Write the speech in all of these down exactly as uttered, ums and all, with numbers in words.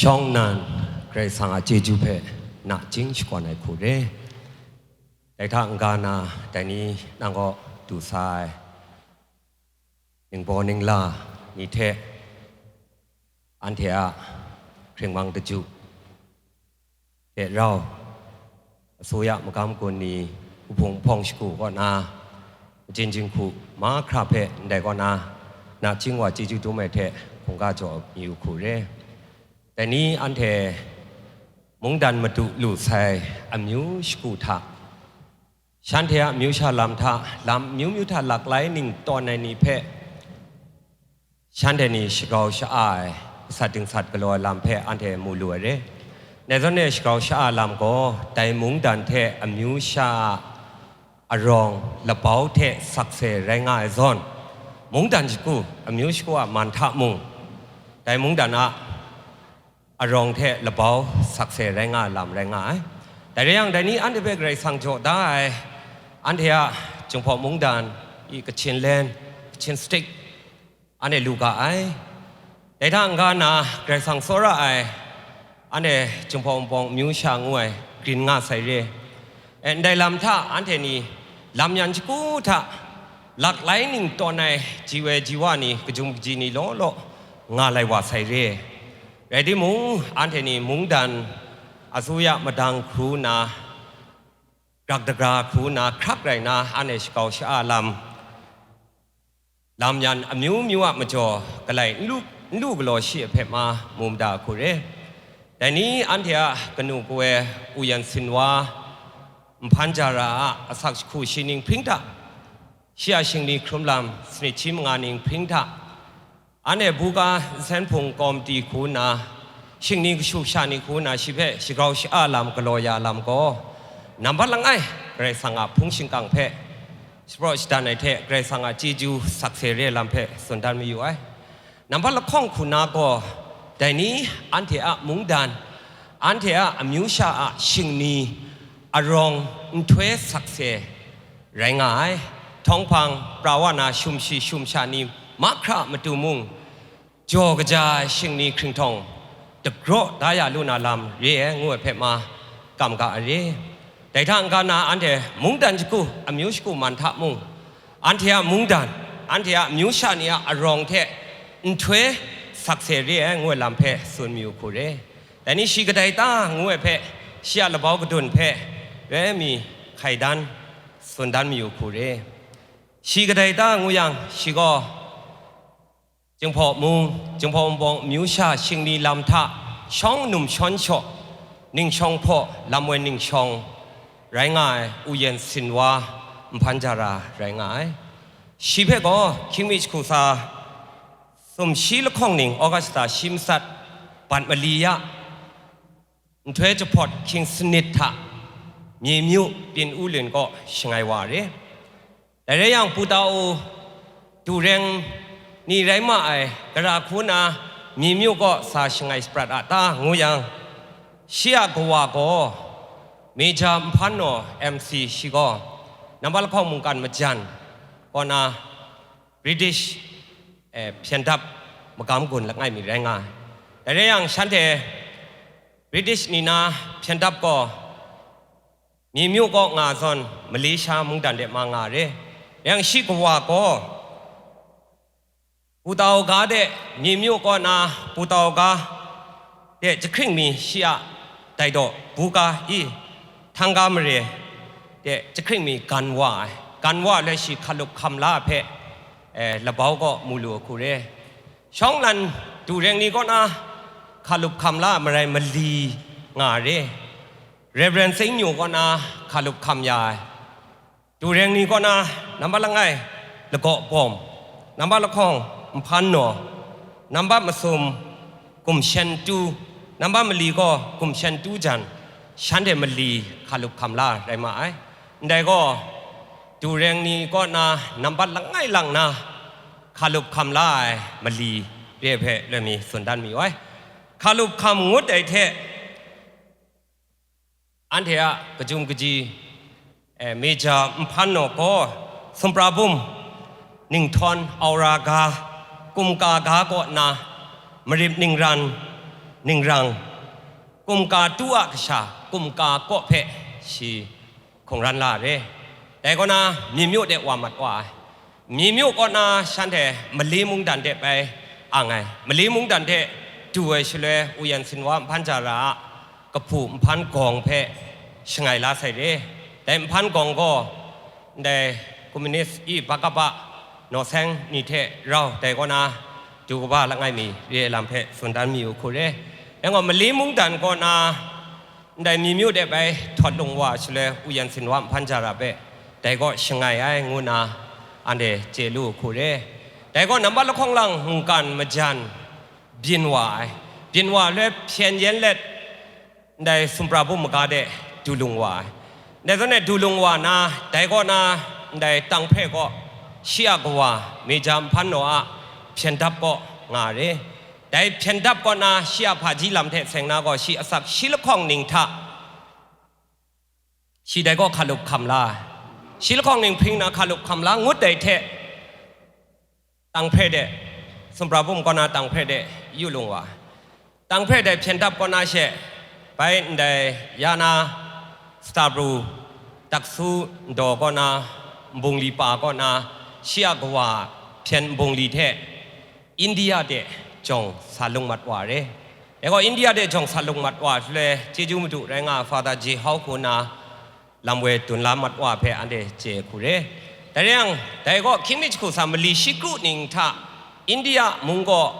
Shawng nnan Karai Kasang a chyeju hpe nachying shakawn ai hku re. Dai hta n-ga na, dai ni nang kaw du sa ai ningbaw ningla ni hte, anhte a hpring mang daju hte rau, asuya magam gun ni, uhpung hpawng shagu kaw na, majin jinghku mahkra hpe ndai kaw na, nachying wa chyeju dum ai hte hkungga jaw mayu hku re. Dai ni anhte mungdan madu lu sai amyu shagu hta, shanhte a amyu sha lam hta, lam amyu myu hta laklai ning tawn ai ni hpe, shanhte ni shagrau sha-a ai, gasat dingsat galaw ai lam hpe anhte mu lu ai re. Dai zawn e shagrau sha-a lam gaw, dai mungdan hte amyu sha a arawng labau hte sakse rai nga ai zawn, mungdan shagu, amyu shagu a man hta mung, dai mungdan a arawng hte labau sakse rai nga ai lam rai nga ai. Dai rai yang, dai ni anhte hpe Karai Kasang jaw da ai, anhte a Jinghpaw mungdan i Kachin Land, Kachin State, anhte lu ga ai. Dai hta n-ga na, Karai Kasang tsawra ai, anhte Jinghpaw Wunpawng amyu sha ngu ai, grin nga sai re. E, ndai lam hta anhte ni lam yan shagu hta, laklai ning tawn ai ji woi ji wa ni, kajum kaji ni law law nga lai wa sai re. Rai timung, anhte ni mungdan asuya madang hkru nna, grak dagra hkru nna, hkrak rai nna, anhte shagrau sha-a lam, lam yan amyu myu a majaw galai n lu, n lu galaw shi ai hpe ma mu mada hku re. Dai ni anhte a kanu kaw e Uyen Sinwa, Nhpan Jara a asak jahku shi ning hpring hta, shi a shingni hkrum lam sanit shi manga ning hpring hta, anhte buga nsen hpung kawmti hku nna, shingni kashu sha ni hku nna shi hpe shagrau sha-a lam galaw ya lam gaw, nambat langai Karai Kasang a hpung shingkang hpe shapraw shadan ai hte Karai Kasang a chyeju sakse re ai lam hpe tsun dan mayu ai. Nambat lahkawng hku na gaw, dai ni anhte a mungdan, anhte a amyu sha a shingni arawng nhtoi sakse rai nga ai. Htawng hpang pra wa na shumshi shumsha ni mahkra a matu mung, jaw kaja ai shingni hkringhtawng dagraw da ya lu na lam re ai ngu ai hpe ma kam ga ai re. Dai hta n-ga na, anhte mungdan shagu, amyu shagu man hta mung, anhte a mungdan, anhte a amyu sha ni a arawng hte nhtoi sakse re ai ngu ai lam hpe tsun mayu hku re. Dai ni shi kadai ta ngu ai hpe, shi a labau kadun hpe, roi mi hkai dan, tsun dan mayu hku re. Shi kadai ta ngu yang, shi gaw Jinghpaw mung, Jinghpaw Wunpawng amyu sha shingni lam hta shawng num shawn shaw, ningshawng hpaw lam woi ningshawng rai nga ai Uyen Sinwa, Nhpan Jara rai nga ai. Shi hpe gaw hkying mi jahku tsa sumshi lahkawng ning August shata shi matsat bat mali ya, nhtoi jahpawt hkying sanit hta, Mye Myu byin u lin kaw shangai wa re. Dai rai yang, Pu Tau, Tureng ni rai ma ai, gara hku na Mye Myu kaw sa shangai shaprat a ta ngu yang, shi a kawa gaw Major Nhpan Naw M C, shi gaw nambat lahkawng mungkan majan kaw na British, eh, hpyen dap magam gun langai mi rai nga ai. Dai rai yang, shanhte British ni na hpyen dap gaw Mye Myu kaw nga zawn, Malaysia mungdan de ma nga re. Yang shi kawa gaw, Pu Tau ga de Mye Myu kaw na Pu Tau ga de jahkring mi shi a dai daw buga i, Htangga mare de jahkring mi gan wa ai. Gan wa le shi hkalup hkam la hpe, eh, labau kaw mu lu hku re. Shawng nnan Tureng ni kaw na hkalup hkam la marai mali nga re. Reverend Seng Nyu kaw na hkalup hkam ya ai. Tureng ni kaw na nambat langai Lagaw Bawm, nambat lahkawng Nhpan Naw, nambat masum Gumshen Tu, nambat mali gaw Gumshen Tu jan, shanhte mali hkalup hkam la rai ma ai. Ndai gaw, Tureng ni kaw na nambat langai lang na hkalup hkam la ai mali re ai hpe loi mi tsun dan mayu ai. Hkalup hkam ngut ai hte, anhte a kajum kaji, eh, Major Nhpan Naw gaw, Sumprabum, Ninghtawng, Aura ga, Kumka ga kaw na, Marip Ningran, ningrang, kumka tu a kasha, kumka kaw hpe shi hkungran la re. Dai kaw na, Myi Myu de wa mat wa ai. Myi Myu kaw na shanhte Mali mungdan de bai ang ai. Mali mungdan de du ai shaloi, Uyan Sinwa Nhpan Jara a kahpu Nhpan Gawng hpe shangai la sai re. Dai Nhpan Gawng gaw ndai Communist i bakapa naw seng ni hte rau dai kaw na du kaba langai mi re ai lam hpe tsun dan mi u hku re. Dai gaw Mali mungdan kaw na ndai Myi Myu de bai htawt lung wa shaloi, Uyan Sinwa Nhpan Jara hpe dai kaw shangai ai ngu na anhte chye lu hku re. Dai gaw nambat lahkawng lang mungkan majan byin wa ai. Byin wa loi hpyen yen let, ndai sumhpra bum maga de du lung wa ai. Ndai zawn e du lung wa na, dai kaw na, ndai Tanghpre kaw shi a kawa Meja Nhpan Naw a hpyen dap kaw nga re. Dai hpyen dap kaw na shi a hpaji lam hte seng na gaw, shi asak shi lahkawng ning hta shi dai kaw hkalup hkam la ai. Shi lahkawng ning hpring na hkalup hkam la ngut dai hte, Tanghpre de, sumhpra bum kaw na Tanghpre de yu lung wa. Tanghpre de hpyen dap kaw na she, bai ndai ya na Stabru, Daksu ndaw kaw na, nbungli pa kaw na, shi a kawa hpyen nbungli hte India de jawng sa lung mat wa re. Dai gaw India de jawng sa lung mat wa shaloi, chyeju madu rai nga Father J Hau hku na lam woi dun la mat wa hpe anhte chye hku re. Dai rai yang, dai gaw hkying mi jahku sa mali shi kru ning hta India mung gaw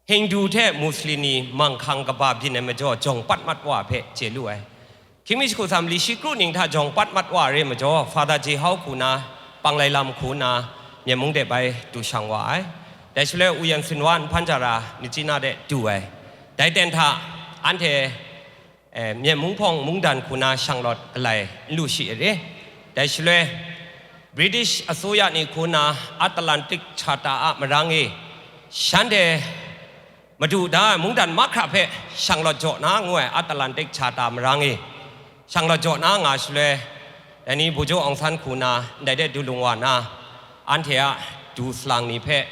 Hindu hte Muslim ni manghkang kaba byin ai majaw jawng pat mat wa hpe chye lu ai. Hkying mi jahku sa mali shi kru ning hta jawng pat mat wa re majaw, Father J Hau hku na, Panglai lam hku na, Myen mung de bai du shang wa ai. Dai shaloi Uyan Sinwa Nhpan Jara Myitkyina de du ai. Dai ten hta anhte, eh, Myen mung hpawng mungdan hku na shanglawt galai n lu shi ai re. Dai shaloi, British အစိုးရ ni hku na Atlantic Charter a marang e, shanhte madu da ai mungdan mahkra hpe shanglawt jaw na ngu ai Atlantic Charter marang e, shanglawt jaw na nga shaloi, dai ni Bojawk Aung San hku na ndai de du lung wa na, anhte a du salang ni hpe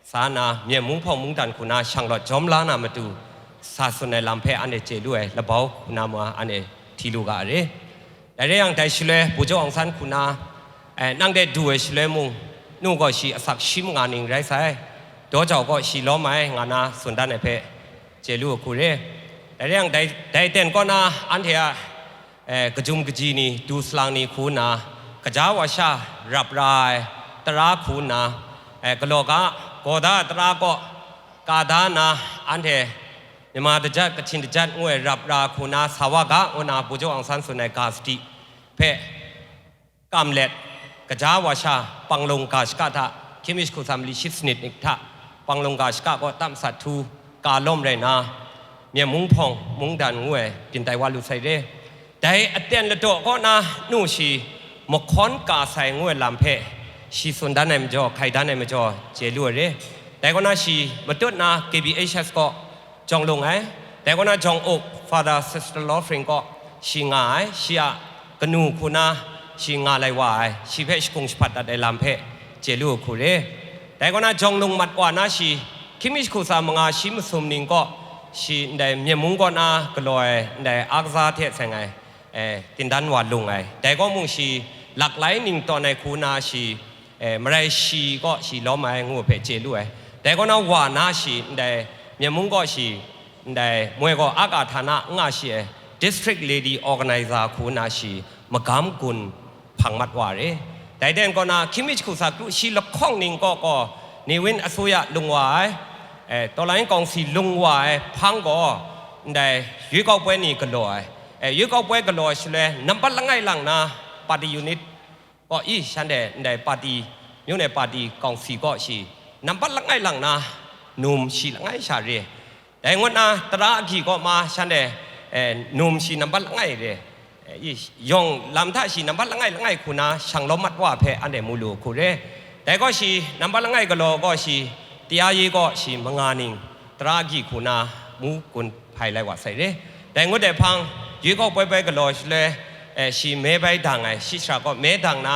sa na, Myen mung hpawng mungdan hku na shanglawt jawm la na matu, sa tsun ai lam hpe anhte chye lu ai, labau hku na ma anhte hti lu ga a re. Dai rai yang, dai shaloi Bojawk Aung San hku na, eh, nang de du ai shaloi mung, nu gaw shi asak shi manga ning rai sai, daw jau gaw shi lawm ai, nga na tsun dan ai hpe chye lu ai hku re. Dai rai yang, dai, dai ten kaw na anhte a, eh, kajum kaji ni, du salang ni hku nna, kaja wa sha rap ra ai tara hku nna, eh, galaw ga, gaw da ai tara kaw ka da nna, anhte Myanmar dajat, Kachin dajat ngu ai rap ra hku nna sa wa ga, ngu nna Bojawk Aung San tsun ai ga sadi hpe kam let, kaja wa sha panglung ga shaka hta, hkying mi jahku sa mali shi sanit nik hta, panglung ga shaka kaw tam sat htu ka lawm rai nna, Myen mung hpawng mungdan ngu ai byin tai wa lu sai re. Dai aten ladaw kaw na nu shi mahkawn ka sai ngu ai lam hpe shi tsun dan ai majaw, hkai dan ai majaw, chye lu ai re. Dai kaw na shi matut na K B H S kaw jawng lung ai. Dai kaw na jawng uk Father Sister Lawfring kaw shi nga ai, shi a kanu hku na shi nga lai wa ai, shi hpe shakung shahpat dat ai lam hpe chye lu ai hku re. Dai kaw na jawng lung mat wa na shi, hkying mi jahku sa manga shi masum ning kaw shi ndai Myen mung kaw na galaw ai ndai akza hte seng ai, eh, tindan wa lung ai. Dai kaw mung shi laklai ning tawn ai hku na shi, eh, marai shi kaw shi lawm ai ngu hpe chye lu ai. Dai kaw na wa na shi ndai Myen mung kaw shi ndai moi gaw aka htana n nga shi ai District Lady Organizer hku na shi magam gun hpang mat wa re. Dai ten kaw na hkying mi jahku sa kru shi lahkawng ning kaw gaw နေဝင်းအစိုးရ lung wa ai, eh, တော်လှန်ရေးကောင်စီ lung wa ai hpang gaw ndai ရွေးကောက်ပွဲ ni galaw ai, eh, ရွေးကောက်ပွဲ galaw ai shaloi nambat langai lang na party unit kaw i shanhte ndai party, မြို့နယ် party ကောင်စီ kaw shi nambat langai lang na num shi langai sha re. Dai ngut na tara agyi kaw ma shanhte, eh, num shi nambat langai re, eh, i, yawng lam hta shi nambat langai langai hku na shang lawm mat wa hpe anhte mu lu hku re. Dai kaw shi nambat langai galaw kaw shi တရားရေး kaw shi manga ning tara agyi hku na mu gun hpai lai wa sai re. Dai ngut ai hpang, ရွေးကောက်ပွဲ bai galaw shaloi, eh, shi မဲ bai dang ai, shi shara kaw မဲ dang na,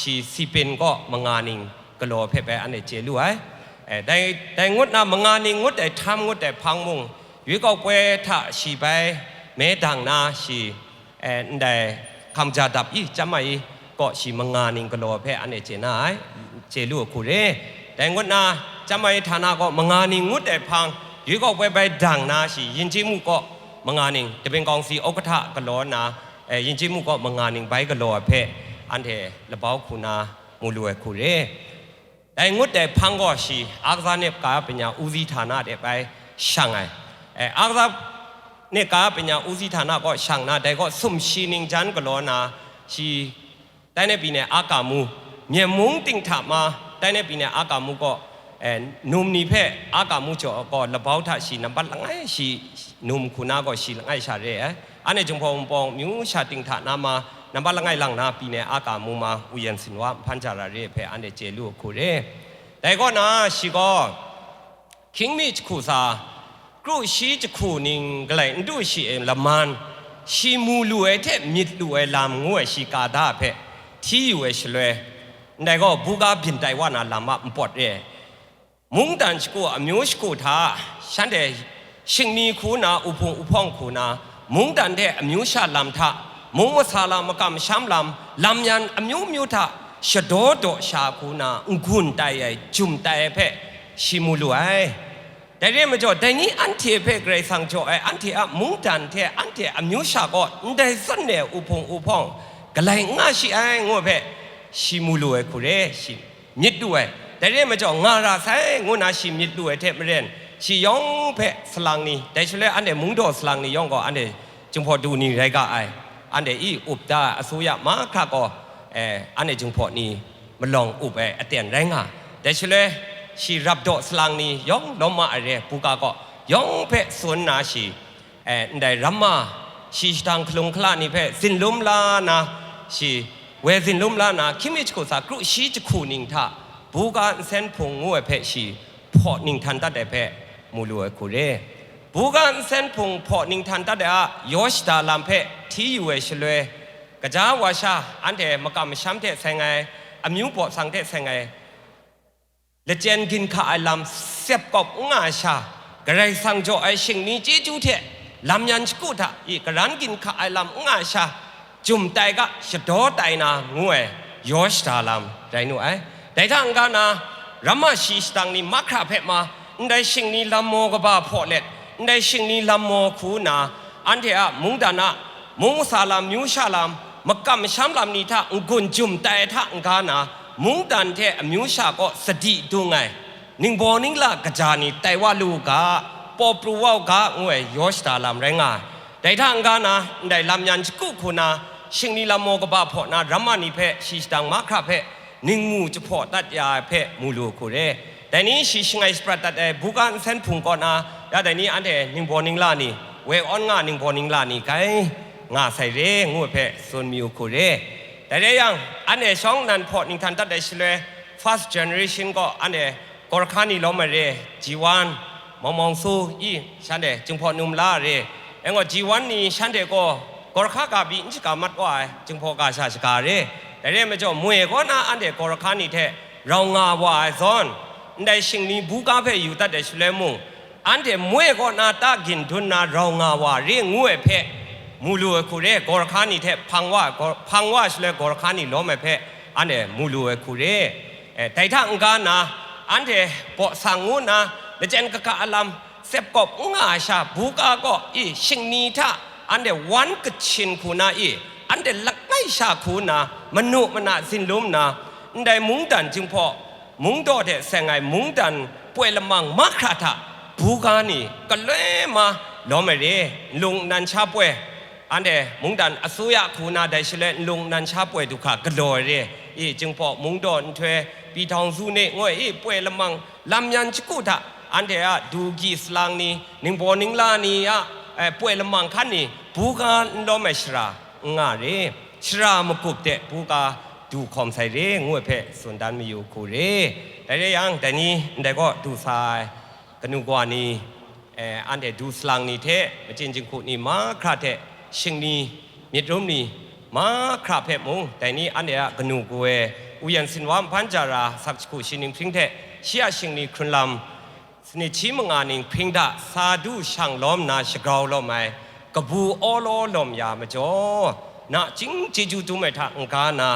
shi Sipin kaw manga ning galaw hpe bai anhte chye lu ai. Eh, dai, dai ngut na manga ning ngut ai htam ngut ai hpang mung, ရွေးကောက်ပွဲ hta shi bai me dang na shi, eh, ndai hkam ja dap i, chyam ai i, kaw shi manga ning galaw hpe anhte chye na ai, chye lu ai hku re. Dai ngut na, chyam ai htana kaw manga ning ngut ai hpang, ရွေးကောက်ပွဲ bai dang na shi, ယဉ်ကျေးမှု kaw manga ning, တပင်ကောင်စီ ဥက္ကဋ္ဌ galaw na, eh, ယဉ်ကျေးမှု kaw manga ning bai galaw ai hpe, anhte labau hku na mu lu ai hku re. Dai ngut ai hpang gaw shi, အားကစားနှင့် ကာယပညာ ဦးစီးဌာန de bai shang ai. Eh, အားကစားနှင့် ကာယပညာ ဦးစီးဌာန kaw shang na, dai gaw sumshi ning jan galaw na, shi, တိုင်းနဲ့ပြည်နယ် အားကစားမှု, Myen Mung ting hta ma, တိုင်းနဲ့ပြည်နယ် အားကစားမှု kaw, eh, num ni hpe အားကစားမှု jaw gaw, labau hta shi nambat langai shi num hku na gaw shi langai sha re ai. Anhte Jinghpaw Wunpawng amyu sha ting hta na ma, nambat langai lang na, ပြည်နယ် အားကစားမှု ma, ဥယျာဉ်ဆင်ဝါ ဖမ်းကြရာ re hpe anhte chye lu ai hku re. Dai kaw na, shi gaw, hkying mi jahku sa, kru shi jahku ning galai n du shi ai laman, shi mu lu ai hte myit lu ai lam ngu ai shi ka da hpe hti yu ai shaloi, ndai gaw buga byin tai wa na lam a npawt re ai. Mungdan shagu amyu shagu hta, shanhte shingni hku na, uhpung uhpawng hku na, mungdan hte amyu sha lam hta, mung masa lam, makam masham lam, lam yan amyu myu hta shadaw daw sha hku na, n-gun tai ai, jum tai ai hpe shi mu lu ai. Dai re ai majaw, dai ni anhte hpe Karai Kasang jaw ai, anhte a mungdan hte anhte amyu sha kaw ndai zawn e uhpung uhpawng galai n nga shi ai, ngu ai hpe shi mu lu ai hku re, shi myit lu ai. Dai re ai majaw, nga ra sai, ngu na shi myit lu ai hte maren, shi yawng hpe salang ni, dai shaloi anhte mungdaw salang ni yawng gaw anhte Jinghpaw du ni rai ga ai, anhte i up da ai, အစိုးရ mahkra gaw, eh, anhte Jinghpaw ni malawng up ai aten rai nga. Dai shaloi, shi rapdaw salang ni yawng lawm ma ai re, buga gaw yawng hpe tsun na shi, eh, ndai ramma, shi shadang hkalung hkala ni hpe zinlum la na, shi woi zinlum la na, hkying mi jahku sa, kru shi jahku ning hta, buga nsen hpung ngu ai hpe shi hpaw ninghtan dat ai hpe mu lu ai hku re. Buga nsen hpung hpaw ninghtan dat ai a yaw shada lam hpe hti yu ai shaloi, gaja wa sha, anhte makam masham hte seng ai, amyu baw sang hte seng ai, lachyen ginhka ai lam sep kawp n nga ai sha, Karai Kasang jaw ai shingni chyeju hte lam yan shagu hta i karan ginhka ai lam n nga ai sha, jum tai ga, shadaw tai na ngu ai yaw shada lam rai nu ai. Dai hta n-ga na, ramma shi shadang ni mahkra hpe ma, ndai shingni lam maw kaba hpaw let, ndai shingni lam maw hku nna, anhte a mungdan a mung masa lam, myu sha lam, makam masham lam ni hta n-gun jum tai ai hta n-ga na, mungdan hte amyu sha kaw sadi dung ai, ningbaw ningla kaja ni tai wa lu u ga, paw pru wa u ga, ngu ai yaw shada lam rai nga ai. Dai hta n-ga na, ndai lam yan shagu hku na, shingni lam maw kaba hpaw na, ramma ni hpe shi shadang mahkra hpe ningmu jahpaw dat ya ai hpe mu lu hku re. Dai ni shi shangai shaprat dat ai buga nsen hpung kaw na, ya dai ni anhte ningbaw ningla ni, woi awn nga ningbaw ningla ni kai nga sai re, ngu ai hpe tsun mayu hku re. Dai rai yang, anhte shawng nnan hpaw ninghtan dat ai shaloi, first generation gaw anhte Gorkha ni lawm ai re, Jiwan, Mawng Mawng Su, i, shanhte Jinghpaw num la ai re. Angaw Jiwan ni shanhte gaw Gorkha ga pyi n shaga mat wa ai, Jinghpaw ga sha shaga re. Dai re ai majaw, moi kaw na anhte Gorkha ni hte rau nga wa ai zawn, ndai shingni buga hpe yu dat ai shaloi mung, anhte moi kaw na ta gin dun na rau nga wa re ngu ai hpe mu lu ai hku re, Gorkha ni hte hpang wa, Gor-, hpang wa ai shaloi Gorkha ni lawm ai hpe anhte mu lu ai hku re. Eh, dai hta n-ga na, anhte baw sang ngu nna, lachyen kaga alam, sep kawp n nga ai sha, buga gaw i shingni hta anhte wan kachin hku na i, anhte langai sha hku nna, manu mana zinlum nna, ndai mungdan Jinghpaw, mungdaw hte seng ai mungdan poi lamang mahkra hta, buga ni galoi ma lawm ai re, nlung nnan sha poi, anhte mungdan asuya hku na dai shaloi nlung nnan sha poi du hkra galaw ai re, i Jinghpaw mungdaw nhtoi, Pyi Daung Zu ne ngu ai i poi lamang lam yan shagu hta, anhte a du gyi salang ni, ningbaw ningla ni a, eh, poi lamang hkan ni, buga n lawm ai shara n nga re, shara magup de buga du hkawm sai re, ngu ai hpe tsun dan mayu hku re. Dai re yang, dai ni ndai kaw du sa ai kanu kawa ni, eh, anhte du salang ni hte, machyin jinghku ni mahkra hte, shingni, myit rum ni mahkra hpe mung, dai ni anhte a kanu kaw e, Uyan Sinwa Nhpan Jara, Sak Jahku Shi Ning Hpring hte, shi a shingni hkrun lam, Sanit shi manga ning hpring hta sa du shang lawm nna shagrau lawm ai kabu awlaw lawm ya majaw, nachying chyeju dum ai hta n-ga na,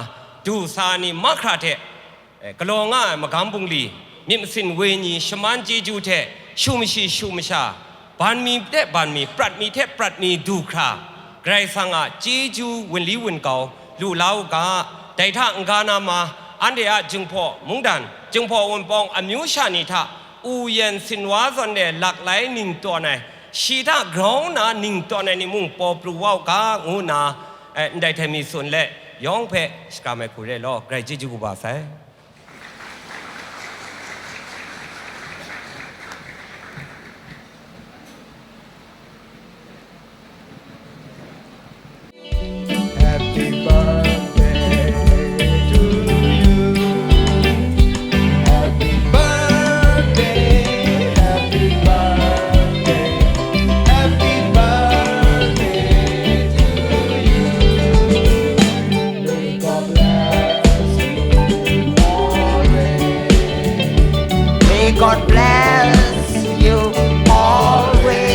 du sa ni mahkra hte, eh, galaw nga ai magam bungli, myit masin wenyi shaman chyeju hte shu mashi shu masha, ban mi hte ban mi, prat mi hte prat mi du hkra, Karai Kasang a chyeju wunli wunkau lu la u ga. Dai hta n-ga na ma, anhte a Jinghpaw mungdan, Jinghpaw Wunpawng amyu sha ni hta u yan sinwa zawn e laklai ning tawn ai, shi hta grau nna ning tawn ai ni mung paw pru wa u ga, ngu nna, eh, ndai hte mi tsun let, yawng hpe shakram ai hku re law, Karai chyeju kaba sai. Happy birthday to you. Happy birthday, happy birthday, happy birthday to you. May God bless you always.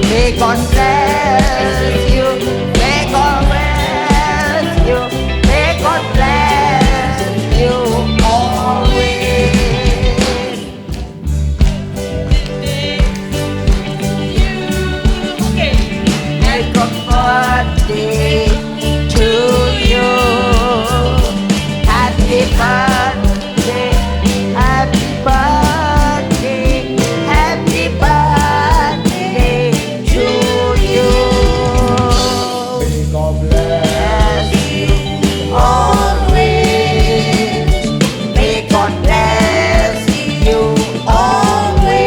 May God bless you always. May God bless you. May God bless you. May God bless you always. Happy birthday to you. Happy birthday, happy birthday, happy birthday to you. May God bless you always. May God bless you always.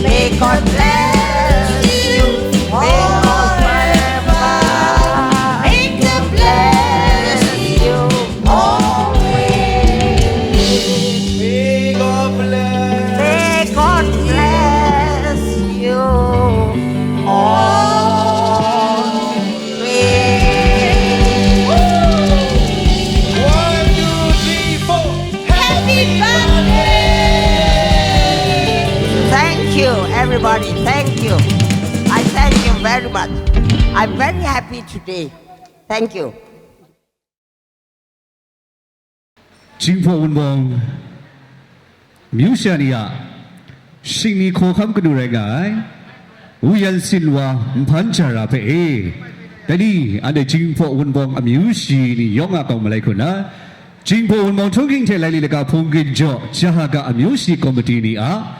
May God bless you forever. May God bless you always. May God bless. May God bless you always. One, two, three, four. Happy birthday! Thank you, everybody. Thank you. I thank you very much. I'm very happy today. Thank you. Jinghpaw Wunpawng amyu sha ni a shingni hkawhkam kanu rai nga ai, Wu Yan Sin Wa Nhpan Jara hpe e, dai ni, anhte Jinghpaw Wunpawng amyu shi ni yawng a kau malai hku nna, Jinghpaw Wunpawng Htunghking hte Laili laga hpung ginjaw Jahaga amyu shi komiti ni a,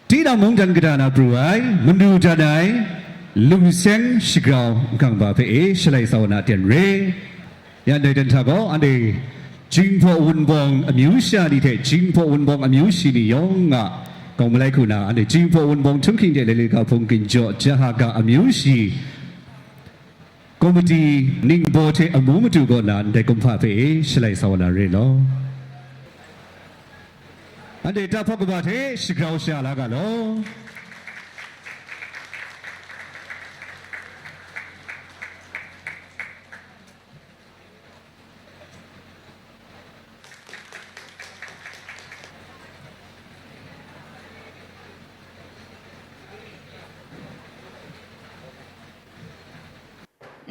Tinang mungdan kata na pru ai, manu dan ai, lungseng shagrau nkang ba hpe e shalai sa wa na ten re. Ya ndai dan hta gaw, anhte Jinghpaw Wunpawng amyu sha ni hte Jinghpaw Wunpawng amyu shi ni yawng a kau malai hku na, anhte Jinghpaw Wunpawng Htunghking hte Laili laga hpung ginjaw Jahaga amyu shi komiti ningbaw hte amu matu kaw na ndai kumhpa hpe e shalai sa wa na re law. Anhte tahpawk kaba hte shagrau sha la ga law.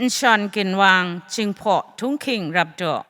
Nshawn ginwang, Jinghpaw Htunghking rap daw.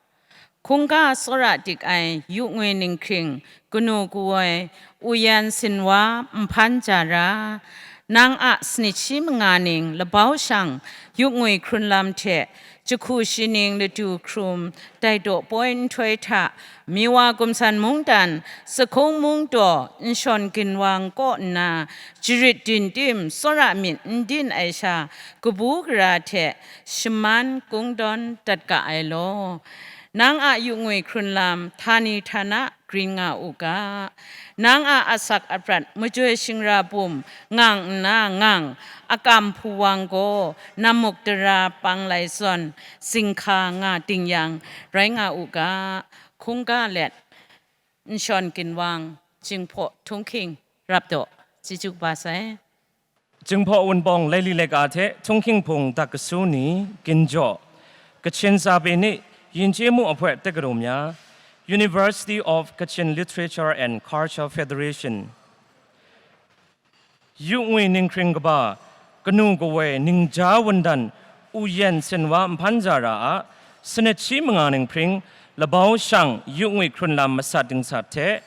Hkungga tsawra dik ai yu ngwi ninghkring kanu kawoi, Wu Yan Sin Wa Nhpan Jara, nang a sanit shi manga ning labau shang yu ngwi hkrun lam hte jahku shi ning ladu hkrum dai daw poi nhtoi hta, Miwa Gumsan Mungdan, Sahkung Mungdaw, Nshawn Ginwang kaw nna, jarit dindim tsawra myit n din ai sha, kabu gara hte shaman kungdawn dat ga ai law. Nang a yu ngwi hkrun lam, htani htana grin nga u ga. Nang a asak aprat majoi shingra bum ngang nna ngang, akam hpuwang gaw namuk dara pang lai zawn, zinghka nga ding yang, rai nga u ga. Hkungga let, Nshawn Ginwang, Jinghpaw Htunghking rap daw, chyeju kaba sai. Jinghpaw Wunpawng Laili laika hte Htunghking Hpung dak kasu ni, ginjaw, Kachin Zabe ni, Yin Chye Mu Ahpoi Tek Gadum Ya, University of Kachin Literature and Culture Federation, Yu Ngwi Ninghkring Kaba, Kanu Kawoi Ningja Wundan, U Yen Sinwa Nhpan Jara a sanit shi manga ninghpring labau shang yu ngwi hkrun lam masat dingsat hte,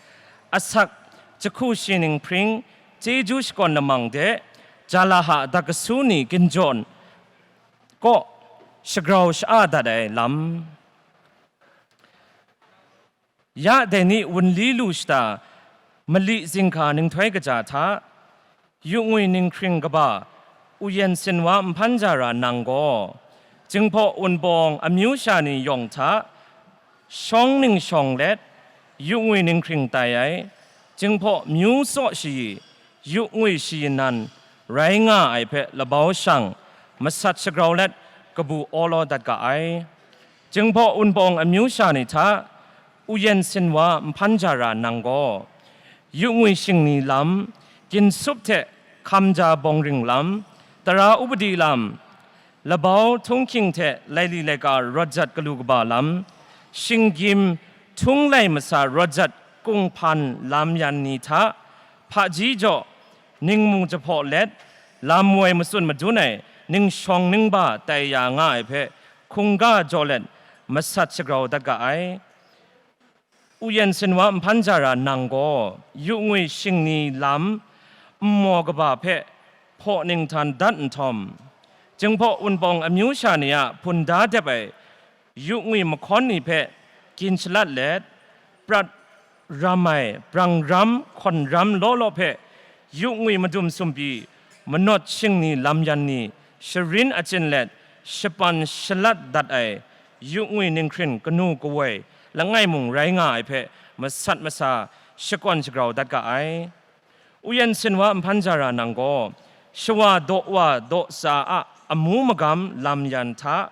asak jahku shi ninghpring chyeju shakawn lamang de, Jalaha dakasu ni ginjaw kaw shagrau sha-a dat ai lam. Ya dai ni wunli lu shata, mali zinghka ninghtoi kaja hta, yu ngwi ninghkring kaba, U Yen Sinwa Nhpan Jara nang gaw, Jinghpaw Wunpawng amyu sha ni yawng hta, shawng ning shawng let, yu ngwi ninghkring tai ai, Jinghpaw myu tsaw shayi, yu ngwi shayin nan rai nga ai hpe labau shang, masat shagrau let kabu awlaw dat ga ai. Jinghpaw Wunpawng amyu sha ni hta, U Yen Sinwa Nhpan Jara nang gaw, yu ngwi shingni lam, ginsup hte hkamja bawngring lam, tara upadi lam, labau htunghking hte laili laika rawt jat galu kaba lam, shinggyim htung lai masa rawt jat kunghpan lam yan ni hta, hpaji jaw ningmu jahpaw let, lam woi matsun madun ai ningshawng ningba tai ya nga ai hpe hkungga jaw let masat shagrau dat ga ai. U Yen Sinwa Nhpan Jara nang gaw, yu ngwi shingni lam nmaw kaba hpe hpaw ninghtan dat nhtawm, Jinghpaw Wunpawng amyu sha ni a hpunda dep ai yu ngwi mahkawn ni hpe gin shalat let, prat ram ai brang ram hkawn ram law law hpe, yu ngwi madum sumpi, manawt shingni lam yan ni, sharin achyin let, shapan shalat dat ai, yu ngwi ninghkring kanu kawoi langai mung rai nga ai hpe masat masa shakawn shagrau dat ga ai. U Yen Sinwa Nhpan Jara nang gaw, shawa daw wa daw tsa a amu magam lam yan hta,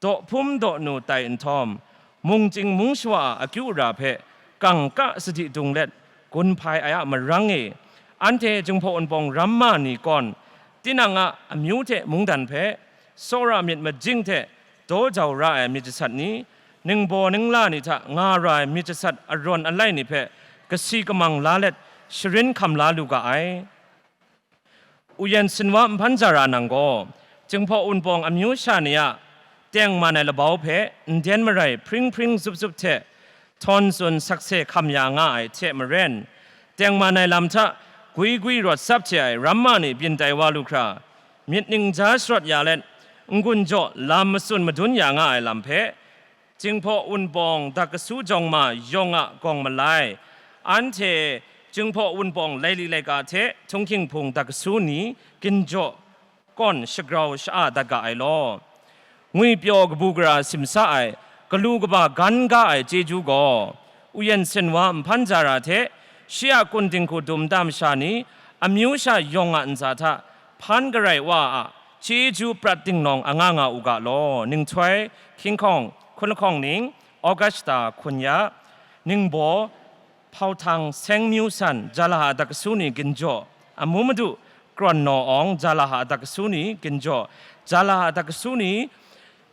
daw hpum daw nu tai nhtawm, mungchying mung shawa a akyu ara hpe kangka sadi dung let gun hpai ai a marang e, anhte Jinghpaw Wunpawng ramma ni kawn, tinang a amyu hte mungdan hpe, tsawra myit majing hte daw jau ra ai myit jasat ni, ningbaw ningla ni hta nga ra ai myit jasat arawn alai ni hpe kasi kamang la let sharin hkam la lu ga ai. U Yen Sinwa Nhpan Jara nang gaw, Jinghpaw Wunpawng amyu sha ni a tengman ai labau hpe nden marai hpring hpring zup zup hte htawn tsun sakse hkam ya nga ai hte maren, tengman ai lam hta gwi gwi rawt sap hte ai ramma ni byin tai wa lu hkra, myit ningja sharawt ya let, n-gun jaw lam matsun madun ya nga ai lam hpe, Jinghpaw Wunpawng dakasu jawng ma yawng a gawng malai, anhte Jinghpaw Wunpawng laili laika hte htunghking hpung dakasu ni ginjaw kawn shagrau sha-a dat ga ai law. Ngwipyaw kabu gara simsa ai, galu kaba gan ga ai chyeju gaw, U Yen Sinwa Nhpan Jara hte shi a kun dinghku dum nta masha ni, amyu sha yawng a ntsa hta hpan garai wa a chyeju prat dingnawng anga nga u ga law, ninghtoi, hkying hkawng, hkun lahkawng ning, August shata hkun ya, ningbaw, Hpauhtang Seng Myu San, Jalaha dakasu ni ginjaw, amu madu, Krawn Naw Awng, Jalaha dakasu ni ginjaw, Jalaha dakasu ni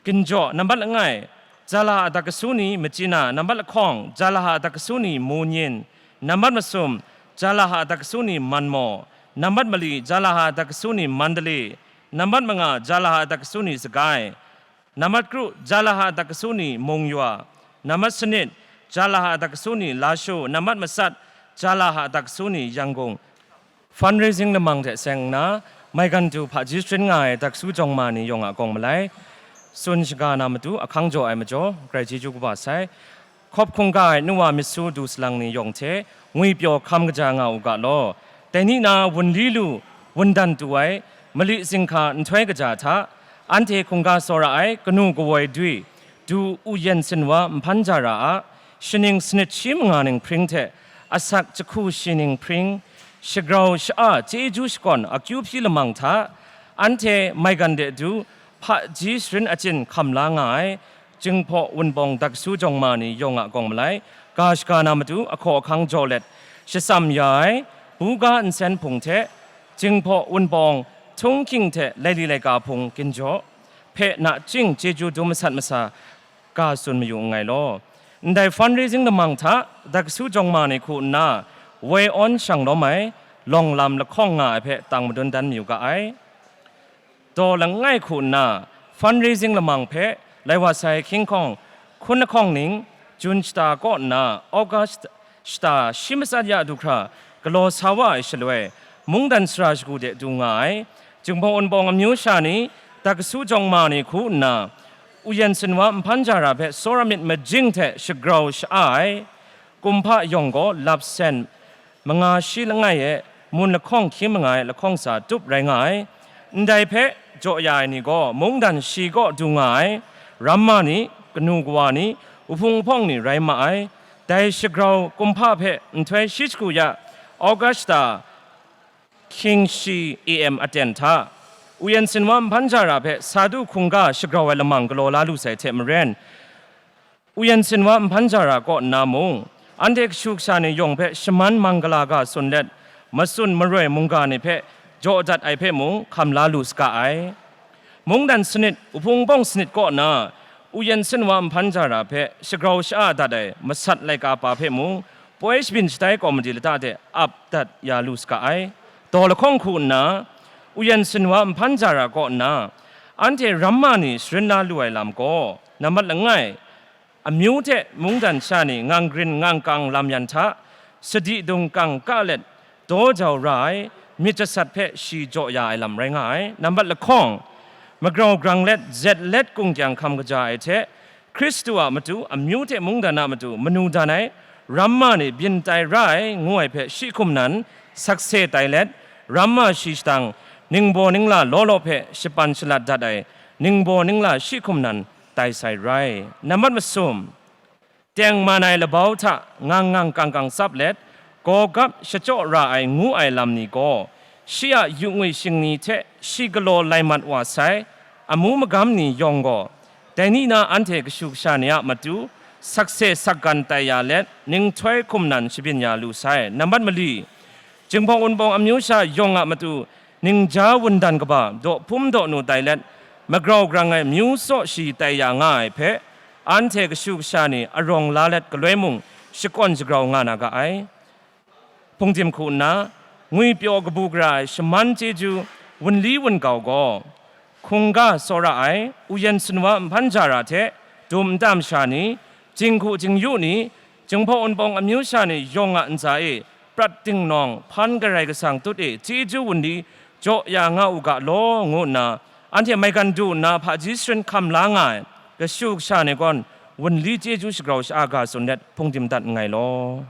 ginjaw, nambat langai, Jalaha dakasu ni Machina, nambat lahkawng, Jalaha dakasu ni Munyin, nambat masum, Jalaha dakasu ni Manmaw, nambat mali, Jalaha dakasu ni Mandalay, nambat manga, Jalaha dakasu ni Sagai, nambat kru, Jalaha dakasu ni Mungyua, nambat sanit, Jalaha dakasu ni Lashu, nambat matsat, Jalaha dakasu ni Yangon. Fundraising lamang hte seng nna, maigan du hpaji sharin nga ai dakasu jawng ma ni yawng a gawng malai, tsun shaga na matu ahkang jaw ai majaw, grai chyeju kaba sai. Hkawp hkungga ai nu wa myit su du salang ni yawng hte ngwipyaw hkam kaja nga u ga law. Dai ni na wunli lu, wundan tu ai, mali zinghka nhtoi kaja hta, anhte hkungga tsawra ai kanu kawoi dwi, du U Yen Sinwa Nhpan Jara a, shaning sanit shi manga ning hpring hte, asak jahku shi ning hpring, shagrau sha-a chyeju shakawn akyu hpyi lamang hta, anhte maigan de du hpaji sharin achyin hkam la nga ai, Jinghpaw Wunpawng dakasu jawng ma ni yawng a gawng malai, ga shaga na matu ahkaw ahkang jaw let, shatsam ya ai, buga nsen hpung hte, Jinghpaw Wunpawng htunghking hte laili laika hpung ginjaw, hpe nachying chyeju dum masat masa, ga tsun mayu nngai law. Ndai fundraising lamang hta, dakasu jawng ma ni hku nna, woi awn shang lawm ai, lawng lam lahkawng nga ai hpe tang madun dan mayu ga ai. Daw langai hku nna, fundraising lamang hpe, lai wa sai hkying hkawng, hkun lahkawng ning, Jun shata kaw nna, August shata shi matsat ya du hkra, galaw sa wa ai shaloi, mungdan sara shagu de du nga ai. Jinghpaw Wunpawng amyu sha ni, dakasu jawng ma ni hku nna, Uyen Sinwa nhpan ja ra hpe tsawra myit majing hte shagrau sha-a ai. Kumhpa yawng gaw lap sen manga shi langai e, mun lahkawng hkying mangai lahkawng sa tup rai nga ai. Ndai hpe jaw ya ai ni gaw mungdan shi kaw du nga ai. Ramma ni, kanu kawa ni, wuhpung wuhpawng ni rai ma ai. Dai shagrau kumhpa hpe nhtoi shi shagu ya, August shata hkying shi A M aten hta, Uyen Sinwa nhpan ja ra hpe sa du hkungga shagrau ai lamang galaw la lu sai hte maren, Uyen Sinwa nhpan ja ra kaw nna mung, anhte kashu kasha ni yawng hpe shaman manggala ga tsun let, matsun maroi mungga ni hpe jaw dat ai hpe mung hkam la lu saga ai. Mungdan sanit, wuhpung bawng sanit kaw nna, Uyen Sinwa nhpan ja ra hpe shagrau sha-a dat ai masat laika pa hpe mung, poi shabyin shatai kawmadi lata de ap dat ya lu saga ai. Daw lahkawng hku nna, Uyen Sinwa nhpan ja ra kaw nna, anhte ramma ni sharin la lu ai lam gaw, nambat langai, amyu hte mungdan sha ni ngang grin ngang kang lam yan hta, sadi dung kang ka let, daw jau ra ai, myit jasat hpe shi jaw ya ai lam rai nga ai. Nambat lahkawng, magrau grang let, zet let kungkyang hkam kaja ai hte, Hkristu a matu, amyu hte mungdan a matu manu dan ai, ramma ni byin tai ra ai, ngu ai hpe shi hkum nan, sakse tai let, ramma shi shadang, ningbaw ningla law law hpe shapan shalat dat ai, ningbaw ningla shi hkum nan, tai sai rai. Nambat masum, tengman ai labau hta ngang ngang kang kang tsap let, gawgap shachyaw ra ai ngu ai lam ni gaw, shi a yu ngwi shingni hte shi galaw lai mat wa sai, amu magam ni yawng gaw, dai ni na anhte kashu kasha ni a matu, sakse sakgan tai ya let, ninghtoi hkum nan shabyin ya lu sai. Nambat mali, Jinghpaw Wunpawng amyu sha yawng a matu, ningja wundan kaba daw hpum daw nu tai let, magrau grang ai myu tsaw shi tai ya nga ai hpe, anhte kashu kasha ni arawng la let galoi mung shakawn shagrau nga na ga ai. Hpungdim hku nna, ngwipyaw kabu gara ai shaman chyeju wunli wungau gaw, hkungga tsawra ai, Uyen Sinwa nhpan ja ra hte, dum nta masha ni, jinghku jingyu ni, Jinghpaw Wunpawng amyu sha ni yawng a ntsa e, prat dingnawng, hpan garai kasang tut e, chyeju wunli jaw ya nga u ga law, ngu nna, anhte maigan du nna hpaji sharin hkam la nga ai, kashu kasha ni gawn wunli chyeju shagrau sha-a ga tsun let, hpungdim dat nngai law.